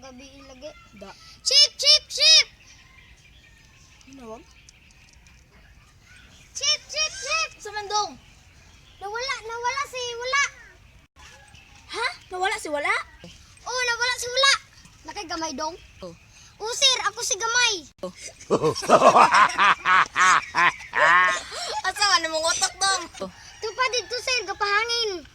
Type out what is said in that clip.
Kagabi ilagi. Da. Chip, chip, chip! Hinawag? Chip, chip, chip! Sa mandong. Nawala, nawala si wala. Ha? Nawala si wala? Oh, nawala si wala. Nakay gamay dong. Oh. Usir, ako si gamay. Asa ka na mong utok dong? Oh. Tupa dito sir, gapahangin.